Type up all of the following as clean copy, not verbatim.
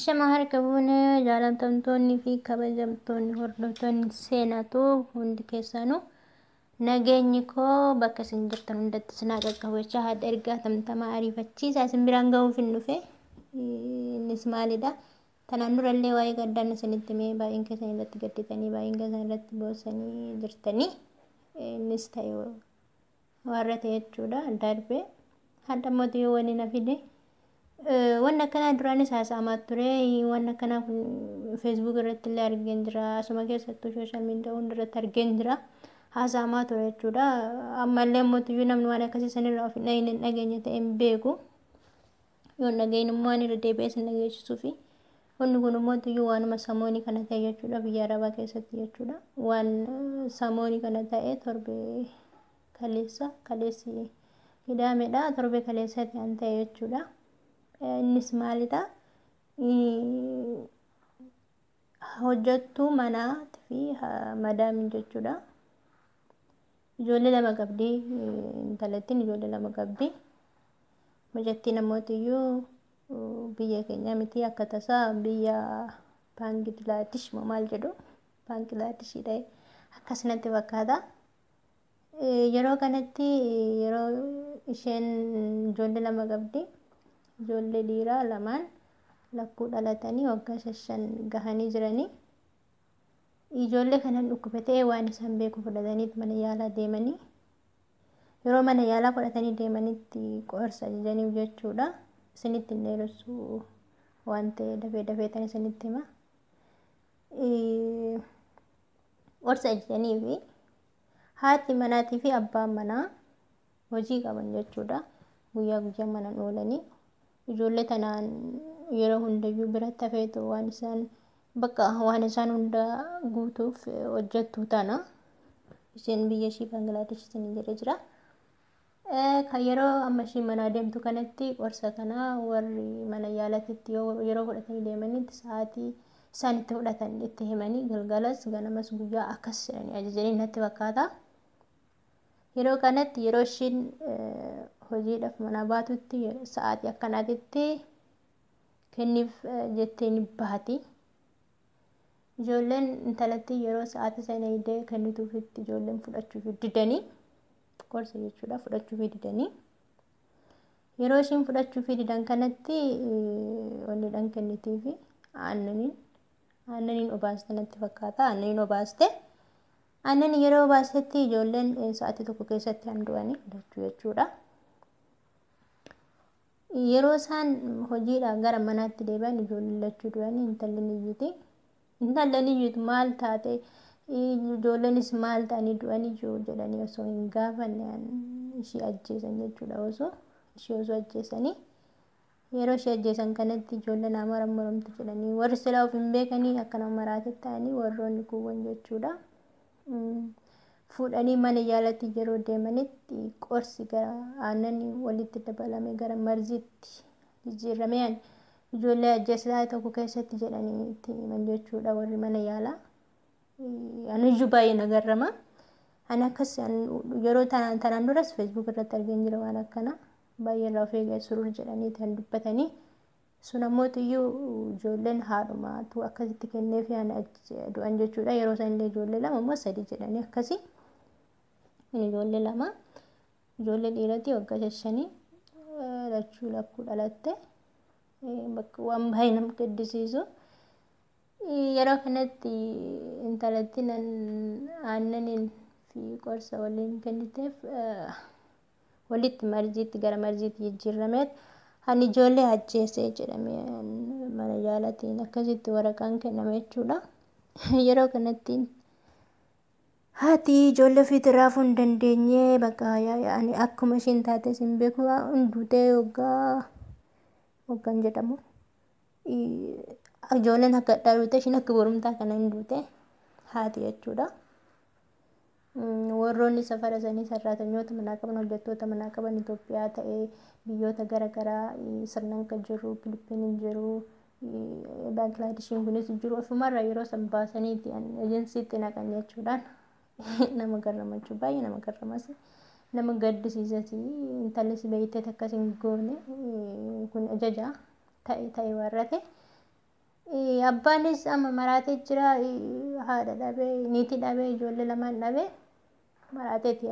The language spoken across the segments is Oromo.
Shama harka fuunee jaalatamtoonni fi kabajamtoonni hordoftoonni seenatu hundi keessanuu nageenyi koo bakka isin jirtan hundatti isin haa qaqqabu jechaa, haadha ergaa tamtamaa ariifachiisaa isin biraan gahuuf hin dhufe. Innis maalidha? Tanaan durallee waa'ee gaddaan isinitti himee, baay'een keessan irratti gadditanii, baay'een keessan irratti boossanii jirtanii. Innis ta'e warra ta'e jechuudha darbe. Hadha mootii yoo wani na fide, wanni akkanaa duraanis haasa'amaa ture. Wanni akkanaa kun Facebook irratti illee argeen jira. Asuma keessattuu social media hunda irratti argeen jira. Haasa'amaa ture jechuudha. Ammallee mootiyyuu namni waan akkasii sanirraa of hin dhageenye hin dhageenye ta'e hin beeku. Yoo hin dhageenye immoo waan irra deebi'ee sin dhageessisuu fi wanni kun mootiyyuu waanuma samoonii kana ta'e jechuudha, biyya Arabaa keessatti jechuudha. Waan samoonii kana ta'e torbee kaleessa, kaleessi hidhaamedha, torbee kaleessatti kan ta'e jechuudha. Innis maalidha? Hojjettuu manaa fi madaamii jechuudha. Ijoollee lama qabdi. Intalattiin ijoollee lama qabdi. Mucattiin ammootiyyuu biyya keenya miti, akka tasaa biyya Baangilaadesh moo maal jedhu, Baangilaadeshi ta'e akkasinatti fakkaata. Yeroo kanatti yeroo isheen ijoollee lama qabdi. Ijoollee dhiiraa lamaan lakkuu dhalatanii waggaa 5 gahanii jiranii. Ijoollee kanan dhukkubatee waan isaan beeku fudhatanii mana yaalaa deemanii, yeroo mana yaalaa fudhatanii deemanitti qorsa ajajaniif jechuudha. Isinitti hin dheeressu waan ta'e, dafee dafeetan isinitti hima. Qorsa ajajanii fi haati manaatii fi abbaan manaa hojii qaban jechuudha. Guyyaa guyyaa mana oolanii ijoollee tanaan yeroo hundayyuu biratti hafeetu waan isaan bakka waan isaan hunda guutuuf hojjettu tana. Isheen biyya ishii Baangilaadesh isin jedhee jira. Kan yeroo amma ishii manaa deemtu kanatti qorsa kana warri mana yaalatitti yeroo fudhatanii deemanitti sa'aatii isaan itti fudhatan itti himanii, galgalas ganamas guyyaa akkas jedhanii ajajanii natti fakkaata. Yeroo kanatti yeroo ishiin hojiidhaaf manaa baatutti sa'aatii akkanaatitti kenniif jettee ni baati. Ijoolleen intalatti yeroo sa'aatii sana hidee kennituufitti ijoolleen fudhachuuf didanii, qorsa jechuudha, fudhachuuf didanii. Yeroo ishiin fudhachuuf didan kanatti onnidhaan kennitiifi aannaniin obaaste natti fakkaata, aannaniin obaaste. Aannan yeroo obaastetti ijoolleen sa'aatii tokko keessatti handu'anii lachuu jechuudha. Yeroo isaan hojiidhaan gara manaatti deebi'an ijoolleen lachuu du'anii, intalli ni iyyiti. Intalli ni iyyitu, maal taate, ijoolleenis maal ta'anii du'anii jiru jedhanii osoo hin gaafanne ishii ajjeesan jechuudha, osoo ishii osoo ajjeesanii. Yeroo ishee ajjeesan kanatti ijoolleen amara moramtu jedhanii warri silaa of hin beekanii akka nama maraate ta'anii warroonni kuuwwan jechuudha. Fuudhanii mana yaalatti yeroo deemanitti qorsi gara aannanii walitti dabalame gara marziitti jijjiiramee ijoollee ajjeesaa tokko keessatti jedhanii itti himan jechuudha warri mana yaalaa. Aniyyuu baay'ee na garrama. Ani akkas yeroo tanaan duras Facebook irratti argeen jira waan akkana. Baay'ee irraa of eegaa surur jedhanii kan dubbatanii. Sun ammootiyyuu ijoolleen haadhumaatu akkasitti kenneef du'an jechuudha. Yeroo isaan illee ijoollee lama immoo sadi jedhanii akkasii. Ijoollee lama, ijoollee dhiiratii waggaa 5 lachuu lakkuu dhalatte. Bakka waan baay'ee nama gaddisiisu. Yeroo kanatti intalattiin aannaniin fi qorsa waliin kenniteef walitti marziitti gara marziitti jijjiirameet ani ijoollee ajjeesee jedhamee mana yaalatiin akkasitti waraqaan kenname jechuudha. Yeroo kanatti haati ijoollee ofiitti raafuu hin dandeenye, bakka ani akkuma isheen taates hin beeku, hunduutee waggaa waggaan jedhamu. Ijoolleen akka dhaluute isheen akka borumtaa kana hin duute haati jechuudha. Warroonni safara sanii sarraatanyoota manaa qaban, hojjettoota manaa qaban, Itoophiyaa ta'ee biyyoota garaagaraa, Sirlanka jiru, Filippiniin jiru, Baanglaadeshiin kunis jiru, ofumarraa yeroo san baasaniiti ejensiitti naqan jechuudhaan nama garramachuu, baay'ee nama garramas, nama gaddisiisas. Intallis beeytee akkas hin goone, kun ajaja ta'e ta'e warra ta'e. Abbaanis amma maraatee jira, haadha dhabee, niitii dhabee, ijoollee lamaan dhabee maraateeti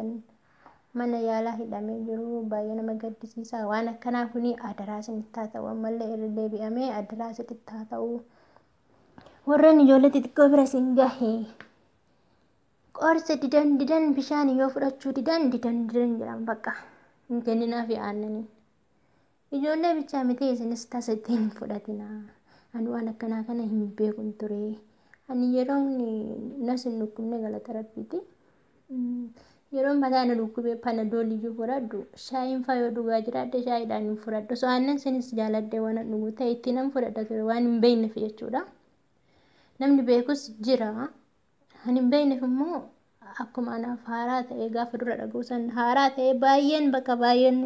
mana yaalaa hidhamee jiru. Baay'ee nama gaddisiisa. Waan akkanaa kuni adaraa isinitti haa ta'u, ammallee irra deebi'amee adaraa isinitti haa ta'u. Warreen ijoollee xixiqqoo bira isin gahe, qorsa didan didan, bishaan yoo fudhachuu didan didan didan jedhama, bakka hin kenninaafi aannanii. Ijoollee bichaa miti, isinis tasa ittiin hin fudhatinaa. Ani waan akkanaa kana hin beekun ture. Ani yeroon nas hin dhukkubne, galata Rabbiiti. Yeroo mataa na dhukkubee Panadol iyyuu fudhadhu, shaayiin faa yoo dhugaa jiraadhe shaayiidhaan hin fudhadhu. So aannan sanis jaaladhee waan dhugu ta'e itti nan fudhadha ture, waan hin beekneef jechuudha. Namni beekus jira. Ani hin beekneef immoo akkuma anaaf haaraa ta'e, gaafa dura dhaga'u san haaraa ta'e, baay'een bakka baay'een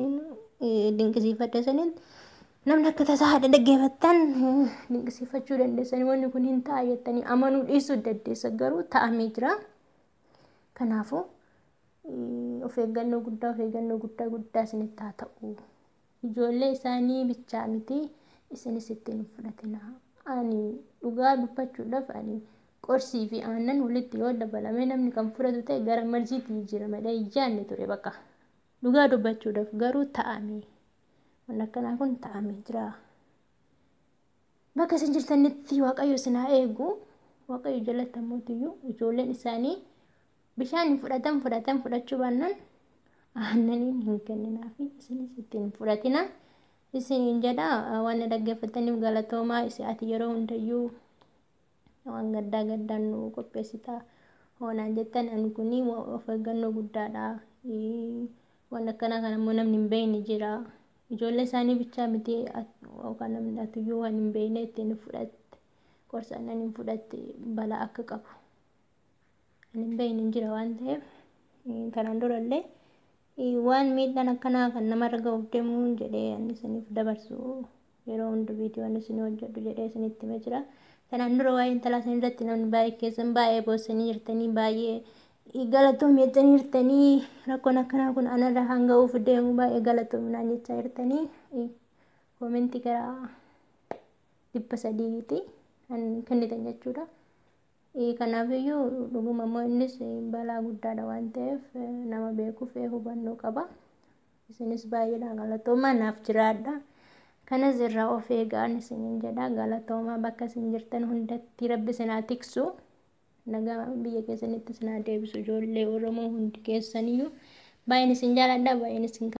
dinqisiifadhe saniin namni akka tasaa haadha dhaggeeffattan dinqisiifachuu dandeessanii, wanni kun hin ta'a jettanii amanuu dhiisuu dandeessa, garuu ta'amee jira. Kanaafuu of eeggannoo guddaa, of eeggannoo guddaa guddaa isinitti haa ta'u. Ijoollee isaanii bichaa miti, isinis ittiin hin fudhatinaa. Ani dhugaa dubbachuudhaaf, ani qorsii fi aannan walitti yoo dabalame namni kan fudhatu ta'e gara marziitti jijjiirama malee yaadne ture bakka. Dhugaa dubbachuudhaaf garuu ta'ame. Waan akkanaa kun ta'amee jira. Bakka isin jirtanitti Waaqayyo isin haa eegu. Waaqayyo jalatti ammoo ijoolleen isaanii bishaan hin fudhatan, fudhatan fudhachuu baannaan aannaniin hin kenninaafi, isinis ittiin hin fudhatina. Isiniin jedha. Waan dhaggeeffataniif galatoomaa. Ati yeroo hundayyuu waan gaddaa gaddaan nu qopheessita hoonaan jettan, ani kuni of eeggannoo guddaadha. Waan akkanaa kana immoo namni hin beekne jira. Ijoollee isaanii bichaa miti, yookaan namni atiyyuu waan hin beekne ittiin fudhatte, qorsa aannan hin fudhatte, balaa akka qabu. Ani hin beekne hin jira waan ta'eef, kanaan durallee waan miidhaan akkanaa kan namarra ga'uuf deemu jedhee ani isiniif dabarsu, yeroo hunda viidiyoon isin hojjedhu jedhee isinitti himee jira. Kanaan dura waa'ee intalaa isin irratti namni baay'ee keessan baay'ee boossanii jirtanii, baay'ee galatoomii jettanii jirtanii, rakkoon akkanaa kun anarra hanga ga'uuf deemu baay'ee galatoominaan jechaa jirtanii, koomentii gara 300ti kan kennitan jechuudha. Kanaafiyyuu dhuguma immoo innis balaa guddaadha waan ta'eef nama beekuuf hubannoo qaba. Isinis baay'eedha galatoomaa, naaf jiraadha. Kanas irraa of eegaan isiniin jedha. Galatoomaa, bakka isin jirtan hundatti Rabbi isin haa tiksu. Nagaa biyya keessanitti isin haa deebisu, ijoollee Oromoo hundi keessaniyyuu. Baay'een isin jaaladha, baay'een isin